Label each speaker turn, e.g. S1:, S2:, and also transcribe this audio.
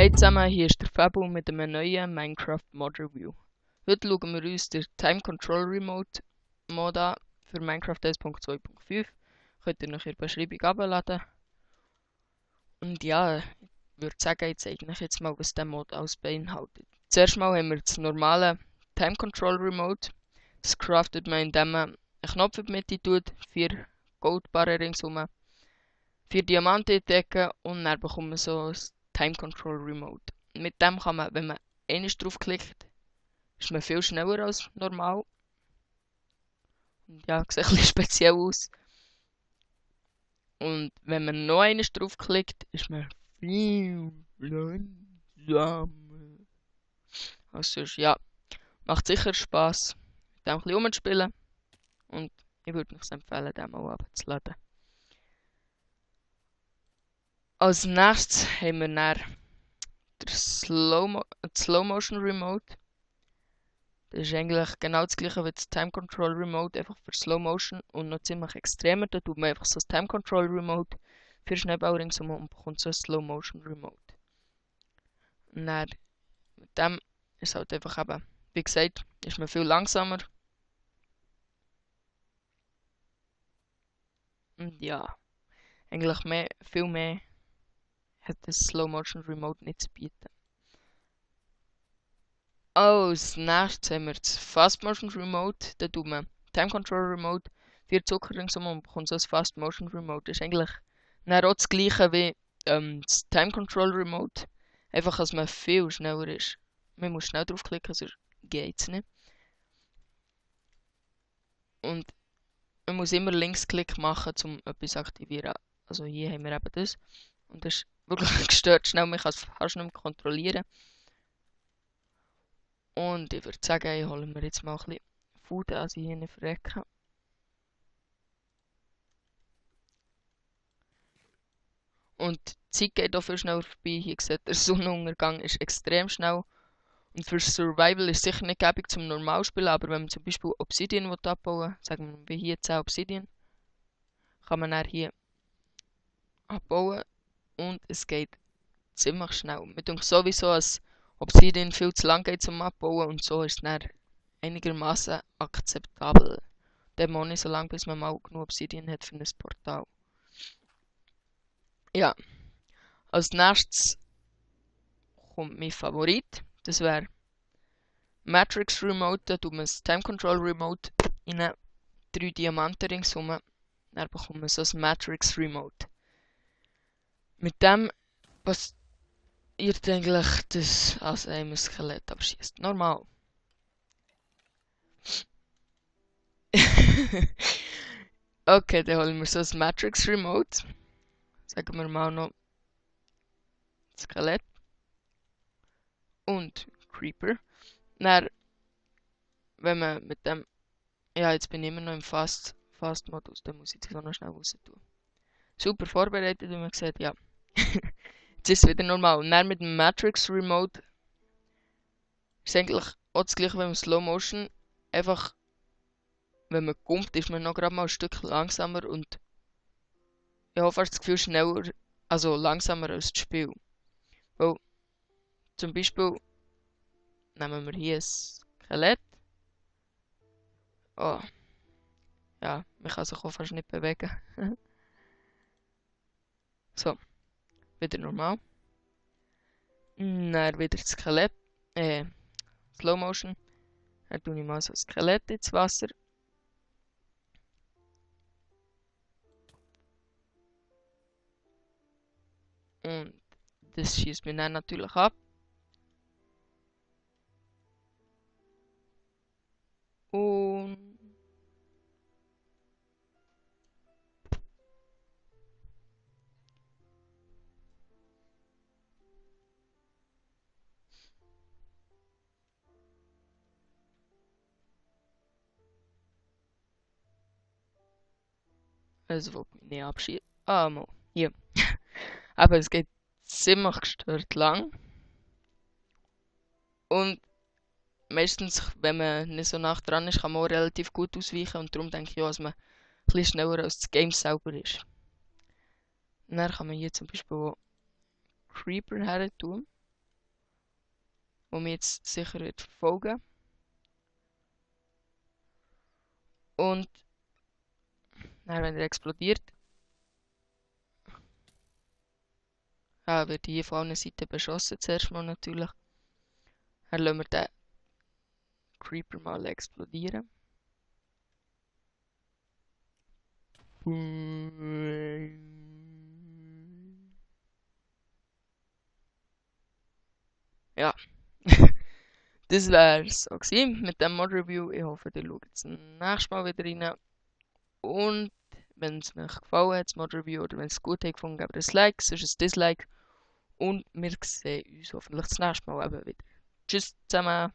S1: Hey zusammen, hier ist der Fabo mit einem neuen Minecraft Mod Review. Heute schauen wir uns den Time Control Remote Mod an für Minecraft 1.2.5. Könnt ihr noch in der Beschreibung abladen. Und ja, ich würde sagen, ich zeige euch jetzt mal, was der Mod alles beinhaltet. Zuerst mal haben wir das normale Time Control Remote. Das craftet man, indem man einen Knopf in die Mitte tut, 4 Goldbarren ringsum, 4 Diamanten entdecken und dann bekommt man so ein Time Control Remote. Mit dem kann man, wenn man einmal draufklickt, ist man viel schneller als normal. Und ja, sieht ein bisschen speziell aus. Und wenn man noch einmal draufklickt, ist man viel langsamer. Also ja, macht sicher Spass, mit dem ein bisschen rumzuspielen. Und ich würde euch empfehlen, den mal abzuladen. Als nächstes haben wir dann den Slow Motion Remote. Das ist eigentlich genau das gleiche wie das Time Control Remote, einfach für Slow Motion und noch ziemlich extremer. Da tut man einfach so das Time Control Remote für Schneeball ringsum und bekommt so ein Slow Motion Remote. Und dann mit dem ist halt einfach eben, wie gesagt, ist man viel langsamer. Und ja, eigentlich viel mehr hat das Slow Motion Remote nicht zu bieten. Als nächstes haben wir das Fast Motion Remote. Da tut man Time Control Remote, 4 Zucker ringsum und bekommt so ein Fast Motion Remote. Das ist eigentlich auch das gleiche wie das Time Control Remote. Einfach, dass man viel schneller ist. Man muss schnell draufklicken, sonst geht es nicht. Und man muss immer Linksklick machen, um etwas zu aktivieren. Also hier haben wir eben das. Und das ist wirklich gestört schnell, man kann es fast nicht mehr kontrollieren. Und ich würde sagen, ich hole mir jetzt mal ein bisschen Food, als ich hier nicht verrecke. Und die Zeit geht auch viel schneller vorbei. Hier seht ihr, der Sonnenuntergang ist extrem schnell. Und für Survival ist es sicher nicht gäbig zum Normalspielen, aber wenn man zum Beispiel Obsidian abbauen will, sagen wir wie hier 10 Obsidian, kann man dann hier abbauen und es geht ziemlich schnell. Mir denkt sowieso, dass Obsidian viel zu lang geht zum Abbauen und so ist es dann einigermaßen akzeptabel. Dann muss nicht so lange, bis man mal genug Obsidian hat für ein Portal. Ja, als nächstes kommt mein Favorit. Das wäre Matrix Remote. Da tut man das Time Control Remote in 3 Diamanten ringsum. Dann bekommt man so ein Matrix Remote. Mit dem passiert eigentlich das, als einem Skelett abschießt. Normal. Okay, dann holen wir so ein Matrix Remote. Sagen wir mal noch Skelett und Creeper. Dann, wenn man mit dem, ja, jetzt bin ich immer noch im Fast-Modus, dann muss ich das auch noch schnell raus tun. Super vorbereitet, wie man sieht, ja. Jetzt ist es wieder normal. Und dann mit dem Matrix Remote ist es eigentlich auch das gleiche wie im Slow Motion. Einfach, wenn man kommt, ist man noch gerade mal ein Stück langsamer und ich habe fast das Gefühl schneller, also langsamer als das Spiel. Weil, zum Beispiel, nehmen wir hier ein Skelett. Oh, ja, man kann sich auch fast nicht bewegen. So, wieder normal. Dann wieder das Skelett, Slow Motion. Dann tue ich mal so ein Skelett ins Wasser. Und das schießt mich dann natürlich ab. Und es will mich nicht abschießen. Ah, mal. Hier. Aber es geht ziemlich gestört lang. Und meistens, wenn man nicht so nah dran ist, kann man auch relativ gut ausweichen. Und darum denke ich auch, dass man ein bisschen schneller als das Game selber ist. Und dann kann man hier zum Beispiel auch Creeper her tun. wo mich jetzt sicher wird verfolgen. Und dann, wenn er explodiert, wird hier von allen Seiten beschossen, zuerst mal natürlich. Dann lassen wir den Creeper mal explodieren. Ja, das wär's auch gewesen mit dem Mod-Review. Ich hoffe, ihr schaut das nächste Mal wieder rein. Und wenn es euch gefallen hat, das Mod-Review, oder wenn es gut hat gefunden, gebt ein Like, sonst ein Dislike. Und wir sehen uns hoffentlich das nächste Mal eben wieder. Tschüss zusammen!